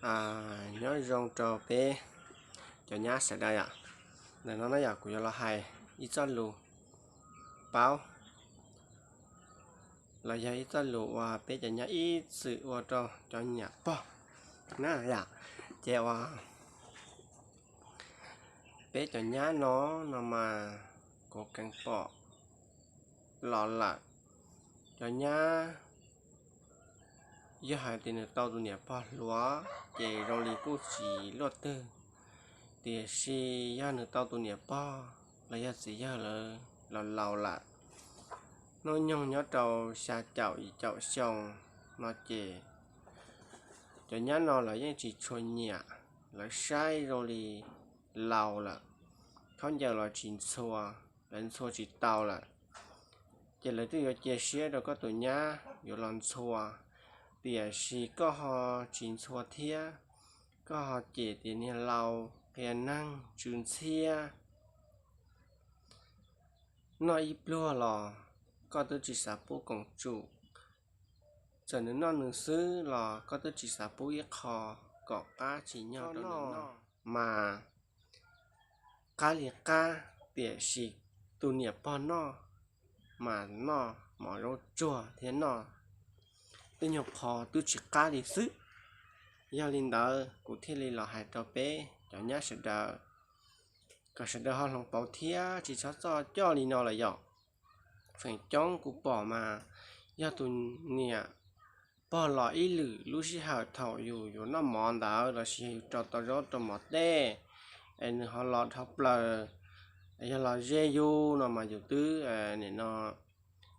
Nyob zoo rau peb cov nyab sawv daws yom. Ntawm no na yom, kuv yuav los hais ib txoj lus paub los yog ib txoj lus uas peb cov nyab ib txwm ua rau cov niam pog na yom. Ces uas peb cov nyab no no mas kuv keev pom los lawm. Cov nyab yog hais tias nws tau tus niam pog hluas ces zoo li kuj tsis luaj twg, tiam sis yog nws tau tus niam pog los yog txiv yawg lawv los laus lawm, hnub nyoog nyob rau xya caum yim caum xyoo no ces cov nyab no lawv yeej tsis tshua nyiam, lawv saib zoo li laus lawm, khaub ncaws los tsis ntxhua, lawv ntxhua tsis tau lawm. Ces lawv twb yuav cia siab rau koj tus nyab yuav los ntxhua, tiam sis koj ho tsis ntxhua thiab, koj ho cem tias niag laus qia neeg tsw ntxhiab, noj ib pluag los koj twb tsis xav pub koom tsum, txawm nws noj nws xwb los koj twb tsis xav pub ib qho kom qab tsis nyog rau nws noj. Mas qab li qab, tiam sis tus niam pog noj mas noj mov zaub tsuag thiab noj tej nyuag qho twb tsis qab li xwb. Yog li ntawd kuv thiaj li los hais rau peb cov nyab sawv daws kom sawv daws ho hloov pauv thiab tsis txhob txoj coj li no lawm yom. Feem coob kuv pom mas yog tus niam pog los ib lwm lub sij hawm thaum yus yuav noj mov ntawd lossis yog yus rau tau zaub rau mov tej, es nws ho los dhau plaws, yog los ze yus no mas yus twb nim no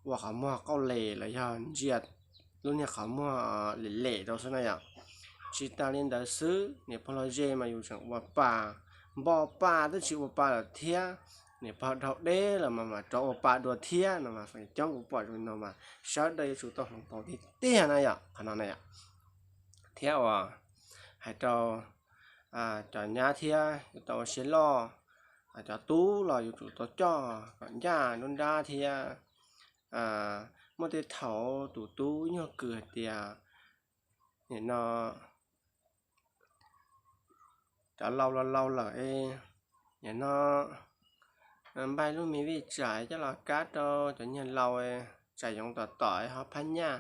ua qhov muag qauj les los yog ntsia lub niag qhov muag lem lem rau xwb na yom. Tsis tas li ntawd xwb, niam pog los ze mas yus tseem ua pa, npo pa twb tsis ua pa lawm thiab, niam pog dhau deb los mas mam rov ua pa dua thiab no mas feem coob kuv pom zoo no mas sawv daws yuav tsum tau hloov pauv tiag tiag na yom, qhov no na yom. Thiab uas hais rau cov nyab thiab yuav tau ua siab loj, cov tub los yuav tsum tau coj kom ncaj nruab nrab thiab. Muaj tej thaum tus tub nyuag kws hais tias nim no cov laus los laus lawm, nim no npaj lub me vij tsam coj los kab rau cov niag laus, tsam yoov tom tom ho phab nyaj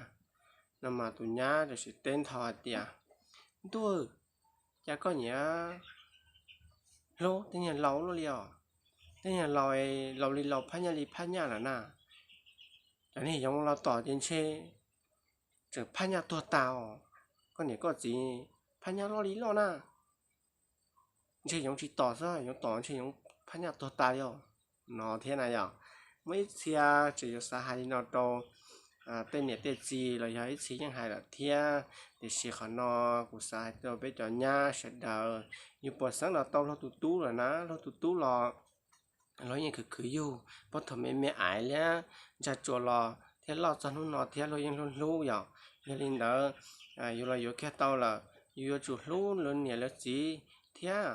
no mas tus nyab tam sim teb ntho hais tias, ntuj, cas koj nyiam hlub tej niag laus luaj li os, tej niag laus, laus li laus phab nyaj li phab nyaj lawm na, cov niag yoov los tom ces ntshe tseem phab nyaj tuag tas os, koj niam koj txiv phab nyaj loj li loj na, ntshe yoov tsis tom xwb, yoov tom ntshe yoov phab nyaj tuag tas li os no thiab na yom. Muaj ib txhia tseem yuav xav hais li no rau tej niam tej txiv los yog ib txhia yeej hais lawm thiab, tiam sis qhov no kuv xav hais rau peb cov nyab sawv daws, yus puas xeeb los tau luag tus tub lawm na, luag tus tub los luag yeej khwv khwv yug, puag thaum me me aiv liab ntsa tsuas los thiab loj txog hnub no thiab luag yeej hlub hlub yom. Yog li ntawd, yus los yuav kiag tau lawm, yus yuav tsum hlub lawv niam lawv txiv thiab,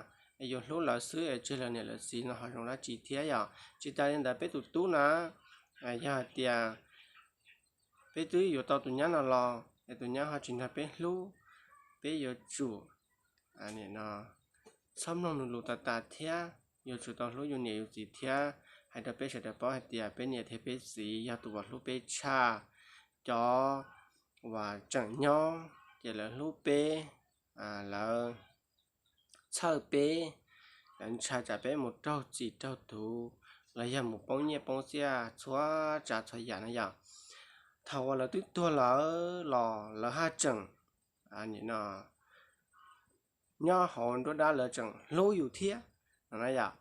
yuav hlub lawv xwb es tseg lawv niam lawv txiv no ho zoo dab tsi thiab yom. Tsis tas li ntawd peb tus tub na, yog hais tias peb twb yuav tau tus nyab no los es tus nyab ho tsis nrog peb hlub, peb yuav tsum txhob mloog nws lus tas tas thiab yuav tsum tau hlub yus niam yus txiv thiab. Hais rau peb sawv daws paub hais tias peb niam thiab peb txiv yog tus uas hlub peb tshaj, cov uas tseem nyob ces lawv hlub peb, lawv txhawj peb, lawv ntshai tsam peb mus raug txim raug tuv los yog mus poob nyiaj poob txiaj txhua tsav txhua yam na yom. Thaum uas lawv twb tuag lawm los lawv haj tseem nyob hauv nruab dab lawv tseem hlub yus thiab no na yom.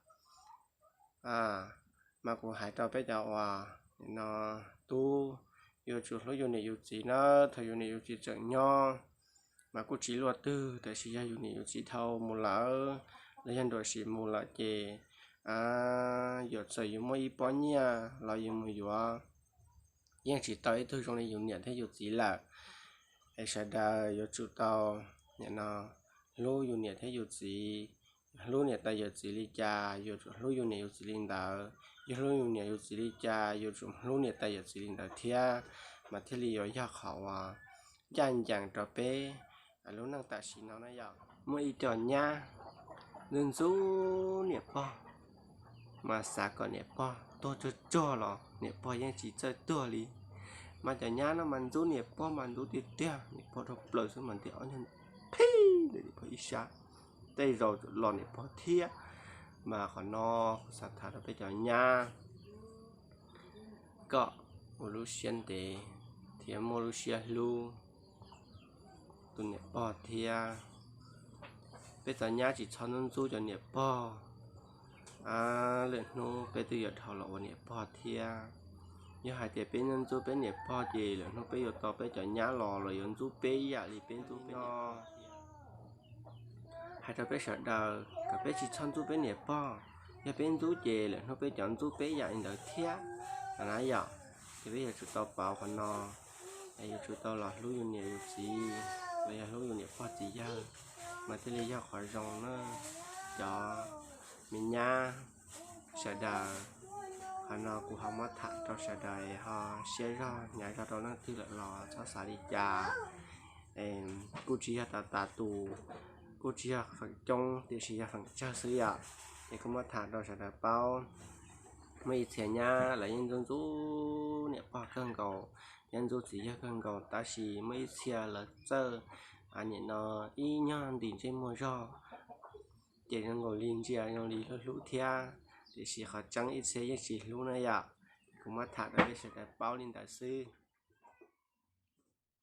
Mas kuv hais rau peb cov uas no tub, yuav tsum hlub yus niam yus txiv na, thaum yus niam yus txiv tseem nyob mas kuj tsis luaj twg, tiam sis yog yus niam yus txiv dhau mus lawm los yog nruam sim mus lawm ces yuav txawm yus muaj ib pob nyiaj los yus mus yuav yeej tsis tau ib tug zoo li yus niam thiab yus txiv lawm. Es sawv daws yuav tsum tau nim no hlub yus niam thiab yus txiv. Hlub niam tais yawm txiv li cas yuav tsum hlub yus niam yus txiv li ntawd, yus hlub yus niam yus txiv li cas yuav tsum hlub niam tais yawm txiv li ntawd thiab, mas thiaj li yuav yog qhov uas ncaj ncees rau peb lub neej tam sim no na yom. Muaj ib co nyab ntxub ntxub niam pog, mas xav kom niam pog tuag tsuag tsuag los niam pog yeej tsis txawj tuag li. Mas cov nyab no mas ntxub niam pog mas ntxub tiag tiag, niam pog dhau plaws xwb mas ntim ob nyuag phib ntawm niam pog ib sab, tej zaum los niam pog thiab. Mas qhov no kuv xav tham rau peb cov nyab kom ua lub siab ntev thiab muaj lub siab hlub tus niam pog thiab. Peb txom nyab tsis txhob ntxub ntxub cov niam pog, lwm hnub peb twb yuav dhau los ua niam pog thiab. Yog hais tias peb ntxub ntxub peb niam pog ces lwm hnub peb yuav tau peb cov nyab los los yuav ntxub peb ib yam li peb ntxub peb niam pog thiab. Hais rau peb sawv daws kom peb tsis txhob ntxub peb niam pog, yog peb ntxub ces lwm hnub peb cov ntxub peb ib yam li ntawd thiab no na yom. Ces peb yuav tsum tau pauv qhov no, yuav tsum tau los hlub yus niam yus txiv, los yog hlub yus niam pog txiv yawg, mas thiaj li yog qhov zoo na cov me nyab sawv daws. Qhov no kuv ho muab tham rau sawv daws ho siab zog hnyav zog rau leej twg lawm los txhob xav li cas. Kuj tsis yog tas tas tus, kuj tsis yog feem coob tiam sis yog feem tsawg xwb yom. Ces kuv muab tham rau sawv daws paub. Muaj ib txhia nyab lawv yeej ntxub ntxub niam pog kawg nkaus, yeej ntxub txiv yawg kawg nkaus, tab sis muaj ib txhia lawv txawj nim no ib nyuag ntim ntsej muag zog, ces zoo nkaus li ntsia zoo li hlub hlub thiab, tiam sis qhov tseeb ib txhia yeej tsis hlub na yom. Kuv muab tham rau peb sawv daws paub li ntawd xwb.